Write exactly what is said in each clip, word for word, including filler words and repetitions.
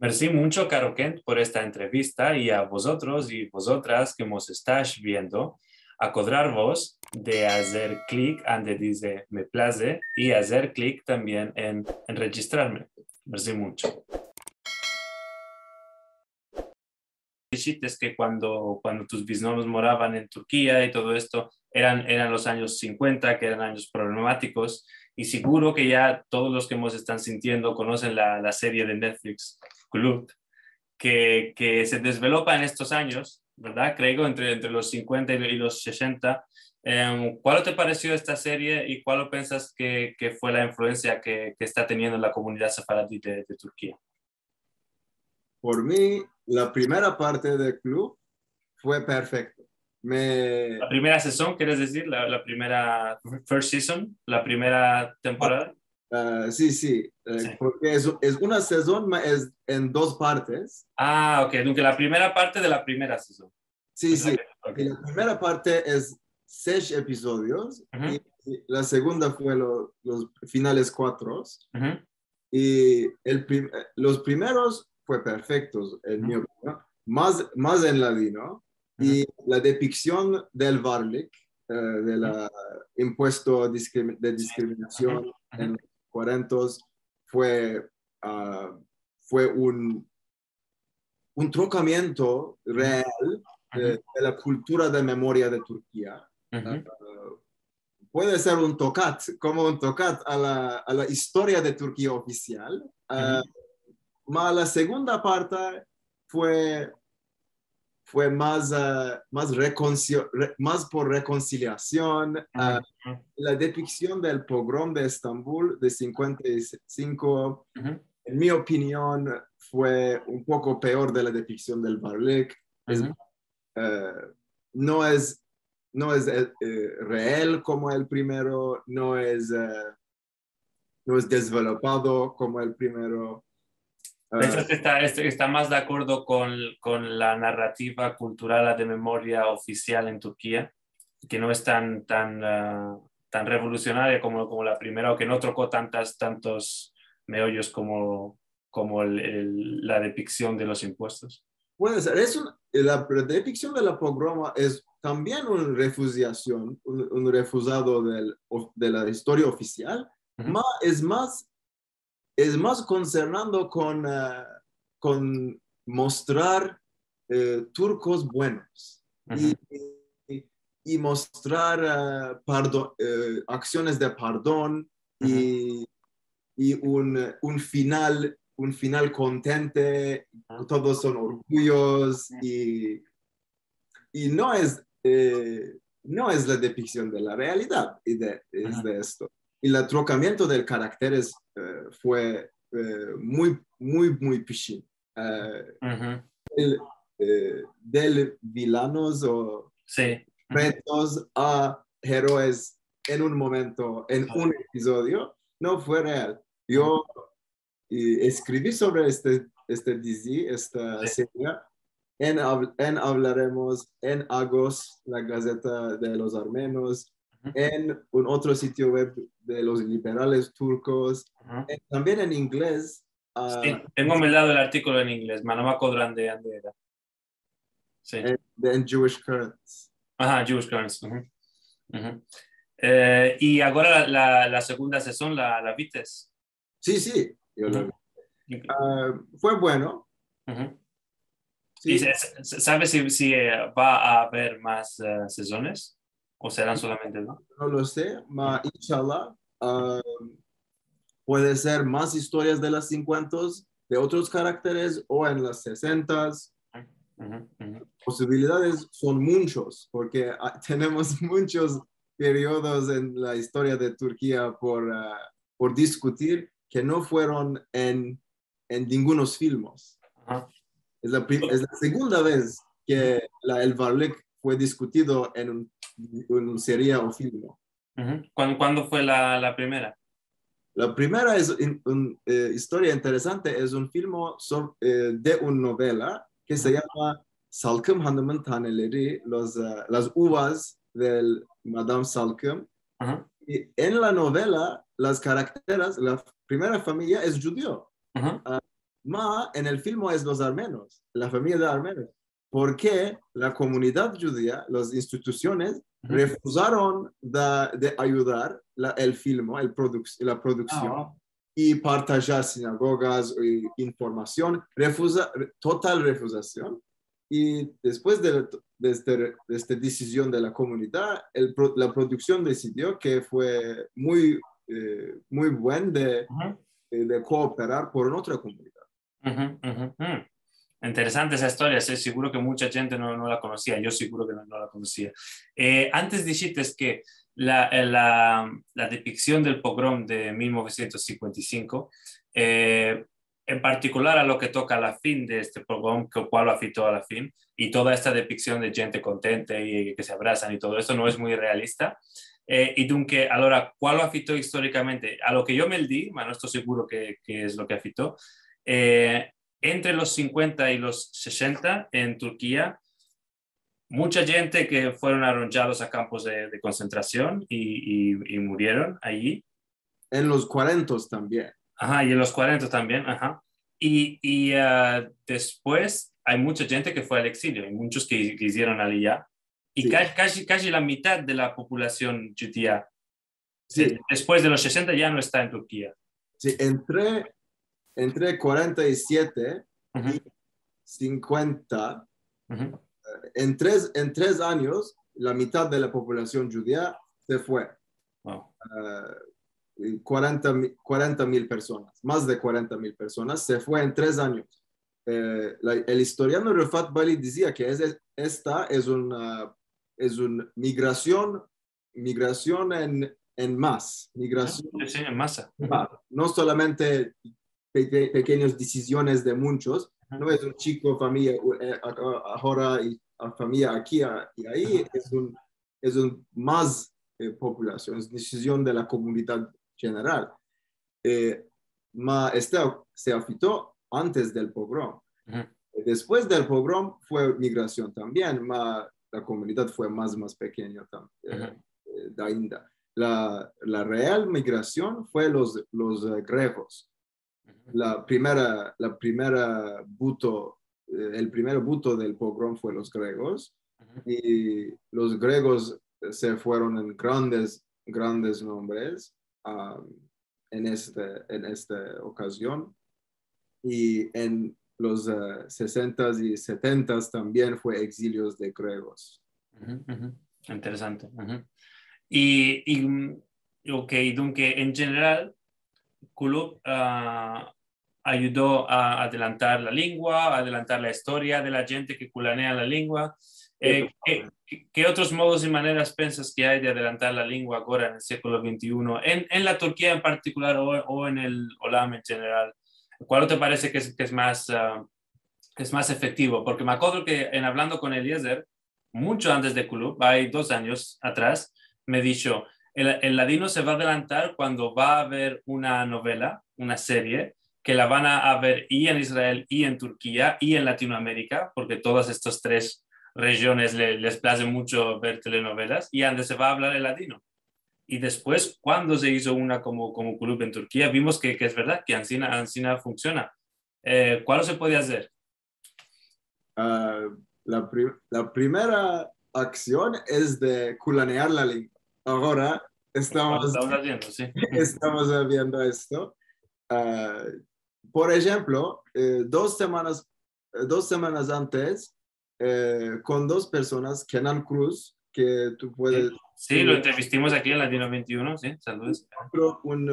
Mersi muncho, karo Kent, por esta entrevista, i a vozotros i vozotras ke mos estash viendo, akodrarvos de azer klik ande dize "me plaze" i azer klik tambien en, en rejistrarme. Mersi muncho. Dishites ke kuando, kuando tus biznovos moravan en Turkia i todo esto, eran, eran los anyos sinkuenta, ke eran anyos problematikos, i siguro ke ya todos los ke mos estan sintiendo konosen la, la serie de Netflix, Klub, ke, ke se dezvelopa en estos anyos, verdad? Kreo entre, entre los sinkuenta i, i los sesenta. Em, kualo te paresio esta serie i kualo pensas ke, ke fue la influensia ke, ke esta teniendo la komunidad sefaradi de, de Turkia? Por mi, la primera parte de Klub fue perfekto. Me... La primera sezon, keres dizir? La, la primera, first season, la primera temporada? Ah, si, si, eh, si, porke es, es una sezon, ma es en dos partes. Ah, ok, donc la primera parte de la primera sezon. Si, si. Ok. I la primera parte es sesh episodios, uhu, i, i la segunda fue lo, los finales kuatro. Uhu. I el prim-, eh, los primeros fue perfektos, en mi opinion. Mas, mas en ladino. Uhu. I la depiksion del varlik, eh, de la impuesto diskrimi-, de diskriminasion, uhu, uhu, en los kuarentos fue, ah, fue un, un trokamiento real de, uhu, de la kultura de memoria de Turkia. Uhu. Ah, puede ser un tokat, komo un tokat a la, a la istoria de Turkia ofisial. Ah, uhu, ma la segunda parte fue, fue mas, ah, mas rekonsi-, re-, mas por rekonsiliasion. Uhu. Ah, la depiksion del pogrom de Estambul de sinkuenta i sinko, uhu, en mi opinion, fue un poko peor de la depiksion del varlik. Es, uhu, eh, no es, no es, eh, eh, real komo el primero, no es, eh, no es dezvelopado komo el primero. Eh, pensas ke esta, esta, esta mas de akordo kon, kon la narrativa kultural de memoria ofisial en Turkia, ke no es tan, tan, ah, tan revolusionaria komo, komo la primera, o ke no troko tantas, tantos meoyos komo, komo el, el, la depiksion de los impuestos? Puede ser. Es un, la depiksion de la pogroma es tambien un refuziasion, un, un refuzado del, of-, de la istoria ofisial, uhu, ma es mas, es mas konsernando kon, eh, kon mostrar, eh, turkos buenos. Uhu. I, i, i mostrar, eh, pardo-, eh, aksiones de pardon, uhu, i, i un, un final, un final kontente, uhu, todos son orguyos, uhu, i, i no es, eh, no es la depiksion de la realidad i de, es, uhu, de esto. I el trokamiento del karakteres, eh, fue, eh, muy, muy, muy pishin. Eh, uhu, el, eh, del vilanos o, si, uhu, retos a heroes en un momento, en, si, un episodio, no fue real. Yo, uhu, i eskrivi sovre este, este dizi, esta, si, seria, en Av-, en Avlaremos, en Agos, la gazeta de los armenos, uhu, en un otro sitio web de los liberales turkos, uhu, en, tambien en inglez, ah, si, tengo mi lado el artikolo en inglez, ma no me akodro ande, ande era. Si. En, en Jewish Currents. Aha, Jewish Currents. Uhu. Uhu. Eh, i agora la, la, la segunda sezon, la, la vites? Si, si, yo lo vi. Uhu. Ah, fue bueno. Uhu. Si. I se, se, saves si, si, eh, va a aver mas, eh, sezones? O seran solamente dos? No lo se, ma, uhu, inshallah, ah, puede ser mas istorias de las sinkuentas, de otros karakteres, o en las sesentas. Uhu, uhu. Posibilidades son munchos, porke, ah, tenemos munchos periodos en la istoria de Turkia por, ah, por diskutir ke no fueron en, en ningunos filmos. Aha. Es la pri-, es la segunda vez ke la, el Varlik fue diskutido en un, un seria o filmo. Uhu. Kuan-, kuando fue la, la primera? La primera es un, un, eh, istoria interesante, es un filmo so-, eh, de un novela ke se yama Salkım Hanım'ın Taneleri, los, eh, las uvas del Madame Salkım. Aha. I en la novela, las karakteras, la primera famiya es djudio. Aha. Ah, Ma en el filmo es los armenos, la famiya de armenos, porke la komunidad djudia, las institusiones, refuzaron de, de ayudar la, el filmo, el produk-, la produksion, i partajar sinagogas, i informasion, refuza-, total refuzasion. I despues de, de este, de esta desizion de la komunidad, el pro-, la produksion desidio ke fue muy, eh, muy buen de, eh, de kooperar por otra komunidad. Interesante esa istoria. Se-, seguro ke muncha djente no, no la konosia. Yo seguro ke no, no la konosia. Eh, antes dishites ke la, eh, la, la depiksion del pogrom de mil novesientos sinkuenta i sinko, eh, en partikular a lo ke toka a la fin de este pogrom, ke, kualo afekto a la fin, i toda esta depiksion de djente kontenta i ke se abrasan i todo esto no es muy realista. Eh, i dunke, alora, kualo afekto istorikamente? A lo ke yo me di, ma no esto seguro ke, ke es lo ke afekto, eh, entre los sinkuenta i los sesenta en Turkia, muncha djente ke fueron aronjados a kampos de, de konsentrasion i, i, i murieron ayi. En los kuarenta tambien. Aha, i en los kuarenta tambien, aha. I, i, ah, despues ay muncha djente ke fue al eksilio, i munchos ke, ke izieron aliya. I si, ka-, kaji, kaji la mitad de la populasion djudia, si, eh, despues de los sesenta ya no esta en Turkia. Si, entre, entre kuarenta i siete i sinkuenta, eh, en tres, en tres anyos, la mitad de la populasion djudia se fue. Wow. Eh, i kuarenta mi-, kuarenta mil personas, mas de kuarenta mil personas se fue en tres anyos. Eh, la, el istoriano Refat Bali dizia ke es, esta es una, es un migrasion, migrasion en, en mas, migrasion, si, si, en masa. No solamente pe-, pe-, pekenyas desiziones de munchos, no es un chiko, famiya, eh, a-, a-, agora i a famiya aki a-, i ayi, es un, es un mas, eh, populasion, es desizion de la komunidad jeneral. Eh, ma este se afekto antes del pogrom. Despues del pogrom fue migrasion tambien, ma la komunidad fue mas, mas pekenya tam-, eh, eh, dainda. La, la real migrasion fue los, los, eh, gregos. La primera, la primera buto, eh, el primer buto del pogrom fue los gregos, i los gregos se fueron en grandes, grandes nombres, ah, en este, en esta okazion. I en los, eh, sesentas i setentas tambien fue eksilios de gregos. Interesante. I, i, mm, ok, dunke, en jeneral, Kulüp, ah, ayudo a adelantar la lengua, a adelantar la istoria de la djente ke kulanea la lengua. Eh, ke, ke otros modos i maneras pensas ke ay de adelantar la lengua agora en el siglo vente i uno, en, en la Turkia en partikular o, o en el olam en jeneral? Kual te parese ke es, ke es mas, ah, ke es mas efektivo? Porke me akodro ke en avlando kon Eliezer, muncho antes de Kulüp, ay dos anyos atras, me disho, el, el ladino se va a adelantar kuando va a aver una novela, una serie, ke la van a, a ver i en Israel, i en Turkia, i en Latinoamerika, porke todas estas tres rejiones le, les plaze muncho ver telenovelas, i ande se va a avlar el ladino. I despues, kuando se izo una komo, komo Kulüp en Turkia, vimos ke, ke es verdad, ke ansina, ansina funksiona. Eh, kual se puede azer? Ah, la pri-, la primera aksion es de kulanear la lengua. Agora estamos, estamos aziendo, si, estamos aviendo esto. Ah, por enshemplo, eh, dos semanas, eh, dos semanas antes, eh, kon dos personas, Kenan Cruz, ke tu puedes... Si, si, lo entrevistimos aki en Ladino vente i uno, si, saludos. Otro, un,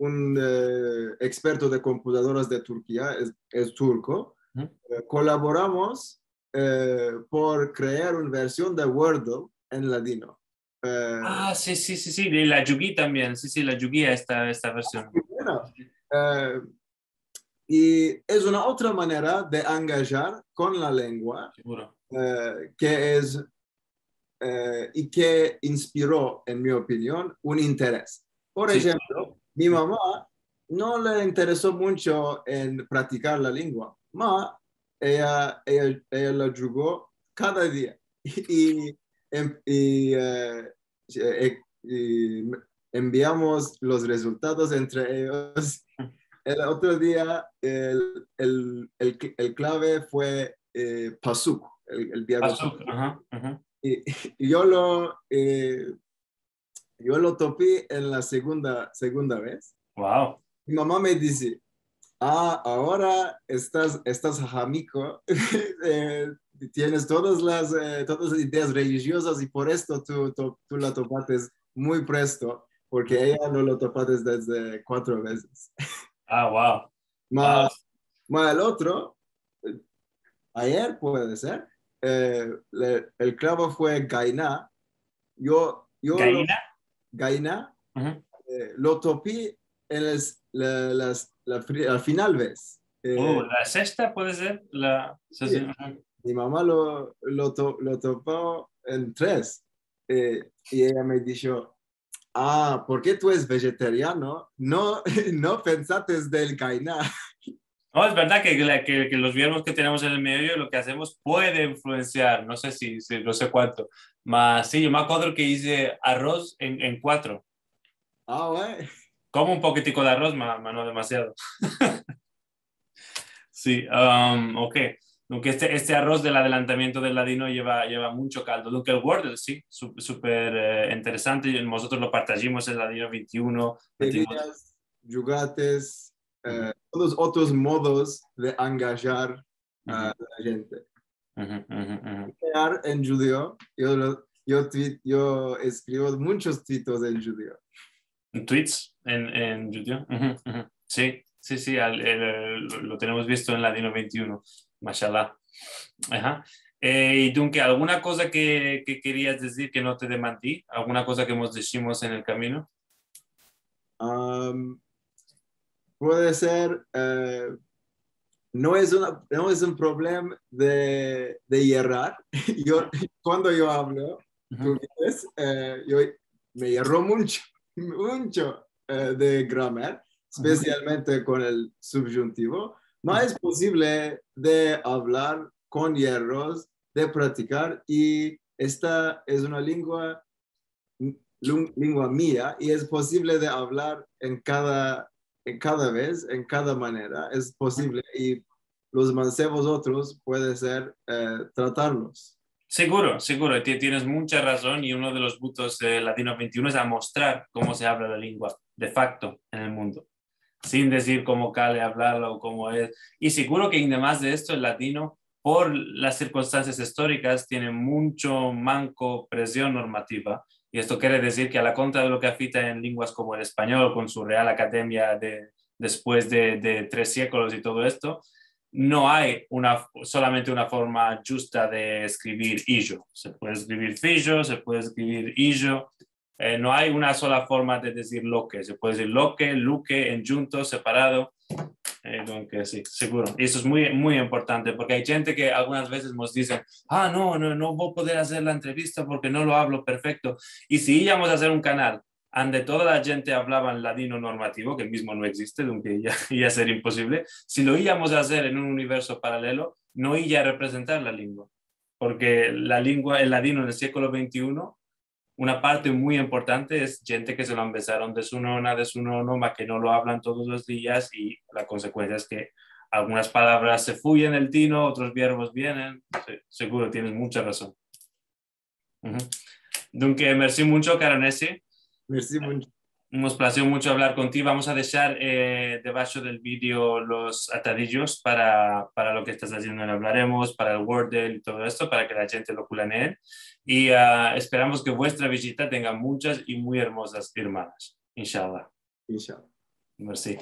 un, eh, eksperto de komputadoras de Turkia, es, es turko. Eh, kolaboramos, eh, por krear una version de Wordle en ladino. Eh, ah, si, si, si, si, i la djugi tambien, si, si, la djugi esta, esta version. Bueno, eh, i es una otra manera de angajar kon la lengua, seguro, eh, ke es, eh, i ke inspiro, en mi opinion, un interes. Por enshemplo, mi mama no le intereso muncho en praktikar la lengua, ma eya, eya, eya la djugo kada dia. I, em, i, eh, eh, i enviamos los rezultados entre eyos. el otro dia, el, el, el, el klave fue, eh, pasuk, el, el vierbo pasuk. Pasuk, aha, aha. I, i yo lo, eh, yo lo topi en la segunda, segunda vez. Wow. Mi mama me dize, "Ah, agora estas, estas hamiko, eh, tienes todas las, eh, todas las ideas relijiozas i por esto tu, tu, tu la topates muy presto, porke eya no lo topates desde kuatro vezes." Ah, wow. Ma, wow. Ma el otro, eh, ayer puede ser, eh, le, el klave fue gaina. Yo, yo lo, gaina? Gaina. Aha. Eh, lo topi en el, la, las, la, pri- la final vez. Eh, oh, la sesta puede ser. La, si, si, aha. Mi mama lo, lo, to- lo topo en tres. Eh, i eya me disho, "Ah, porke tu eres vegetariano, no, no pensates del gaina." No, es verdad que, la- que, que los verbos que tenemos en el medio, lo que hacemos puede influenciar, no se si, si, no se kuanto. Ma si, yo me akodro ke ize arroz en, en kuatro. Ah, we. Komo un poketiko de arroz, ma, ma no demasiado. Si, um, ok. Aunke este, este arroz del adelantamiento del ladino yeva, yeva muncho kaldo. Aunke el Wordle, si, su- super, eh, interesante. I mozotros lo partajimos en Ladino vente i uno. Metimos Bevidas, djugates, eh, todos otros modos de angajar a la djente. Aha, aha, aha. Crear en djudio, yo, lo- yo, twi- yo eskrivo munchos twitos en djudio. Tweets en, en djudio. Aha, aha. Si, si, si, al- el- el- lo, lo tenemos visto en Ladino vente i uno. Mashallah. Aha. Eh, i dunke, alguna koza ke, ke kerias dizir ke no te demandi? Alguna koza ke mos deshimos en el kamino? Am, puede ser, eh, no es una, no es un problema de, de yerrar. Yo, kuando yo avlo, aha, tu dices, eh, yo me yerro muncho, muncho, eh, de grammar, aha, espesialmente kon el subyuntivo. Ma es posivle de avlar kon yerros, de praktikar, i esta es una lingua lun- lingua mia, i es posivle de avlar en kada, en kada vez, en kada manera, es posivle, i los mansevos otros puede ser, eh, tratarlos. Seguro, seguro, ti- tienes muncha razon, i uno de los butos de Ladino vente i uno es amostrar komo se avla la lingua de fakto en el mundo, sin dizir komo kale avlarla o komo es. I seguro ke, ademas de esto, el ladino, por las sirkunstansias istorikas, tiene muncho manko presion normativa. I esto kere dizir ke, a la kontra de lo ke afita en linguas komo el espanyol, kon su Real Akademia de, despues de, de tres sieklos i todo esto, no ay una, solamente una forma djusta de eskrivir ijo. Se puede eskrivir fijo, se puede eskrivir ijo, eh, no ay una sola forma de dizir loke. Se puede dizir loke, luke, endjunto, separado. Eh, dunke, si, seguro. I esto es muy, muy importante, porke ay djente ke algunas vezes mos dizen, "Ah, no, no, no vo a poder azer la entrevista porke no lo avlo perfekto." I si iyamos a azer un kanal ande toda la djente avlava en ladino normativo, ke mizmo no existe, dunke ya, ya seria imposivle, si lo iyamos a azer en un universo paralelo, no iya a reprezentar la lingua. Porke la lingua, el ladino en el sieklo vente i uno, una parte muy importante es djente ke se lo ambezaron de su nona, de su nono, ma ke no lo avlan todos los dias, i la konsekuensia es ke algunas palavras se fuyen el tino, otros verbos vienen. Si, seguro, tienes muncha razon. Uhu. Dunke, mersi muncho, karo Nessi. Mersi muncho. Mos plazio muncho avlar kontigo. Vamos a deshar, eh, debasho del video los atadijos para, para lo ke estas aziendo en Avlaremos, para el Wordle i todo esto, para ke la djente lo kulaneen. I, ah, esperamos ke vuestra vijita tenga munchas i muy ermozas ermanas. Inshallah. Inshallah. Mersi.